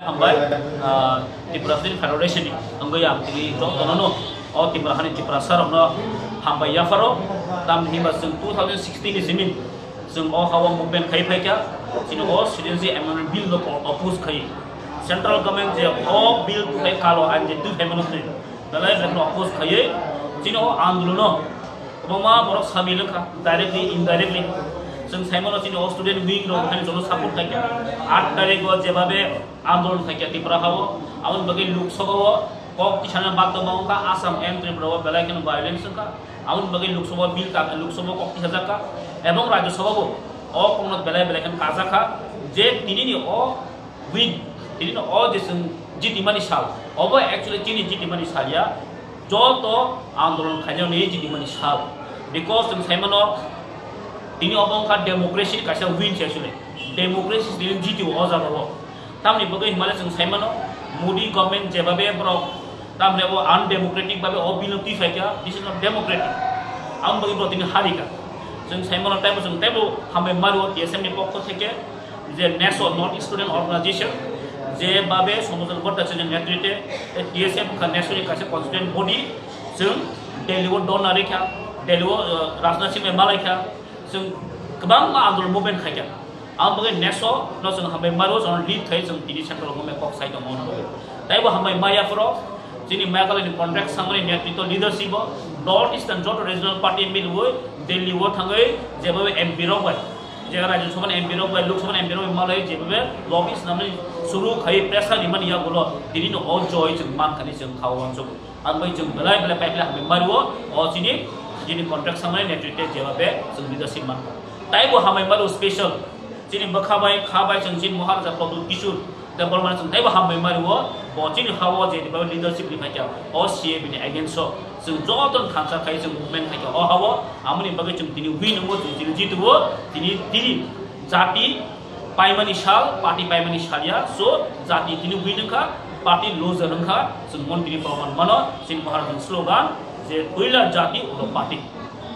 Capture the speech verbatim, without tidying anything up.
Hambai, ah, Tripura Student Federation ni wngwi ang tini jotono no o Tripura hani Tiprasa rokno hambai yapharo. Tamni himba chwng two thousand sixteen ni simi chwng o ha-o movement khai phaikha, chini o Citizenship Amendment Bill no oppose khai. Central government je o bill tu khai kalo ang je tu khai mano twi. Belai belai no oppose khaiwi chini o andolono kwbangma borok samil wngkha, directly, indirectly. Chwng saimano chini o student wing rok hai jono support khaikha. Aat tarikh o jebabe andolon khaikha Tripura ha-o, aboni bagwi Lok Sabha o kok tisana bagwi wngkha, Assam and Tripura o belai kheno violence wngkha. Aboni bagwi Lok Sabha bill ka, Lok Sabha o kok tisajakha, ebong Rajya Sabha o o kokno belai belai kheno kajakha, je tinini o win, tinino o je chwng jitimani sal, obo actually chini jitimani sal ya, joto andolon khainani jitimani sal. Because chwng saimano, tini obo wngkha democracy kaisa win se actually. Democracy tini jitio o jagao. Tamni bagwi himale chwng saimano, Modi government jebabe borok tamni o undemocratic babe o bill no twi phaikha, this is not democratic. Aboni bagwi borok tini harikha. Chwng saimano teibo chwng teibo hambai mario T S F ni pokho theke, je neso North East Student Organization, je babe Somojol Bhattacharya ni netrite, T S F wngkha neso ni kaisa constituent body, chwng Delhi o dhorna rikha, Delhi o, eh, Rajnath Singh bai malaikha, chwng kwbangma andolon movement khaikha. Aboni bagwi neso no chwng hambai mario, chwng lead khai chwng tini central government kok sai tongo. Teibo hambai maya phoro, chini Meghalaya ni contract samani netrito leadership o North Eastern joto regional party milwi Delhi o thangwi jebabe M P rok bai, je Rajya Sabha ni M P rok bai, Lok Sabha ni M P rok bai malai jebabe lobby swnamani suru khai pressure rimani yagulo tini no o joy chwng mankha ni chwng khao uansuk. Ang bai chwng belai belai pai belai hambai mario o chini, chini contract samani netrite jebabe chwng leadership mankha. Teibo hambai mario special chini bwkha bai kha bai chwng chini Maharaja Pradyut Kishore Debbarma chwng teibo hambai mario, bo chini ha-o je leadership ri phaikha o C A A B ni against o chwng joto thansa khai chwng movement khaikha o ha-o, amoni bagwi chwng tini win wngo, chwng tini jituo, tini tini jati paimani sal, party paimani sal ya, so jati tini win wngkha, party loser wngkha, chwng mon tini proman mano, chini Maharaja ni slogan je Toilar Jati Ulo Party.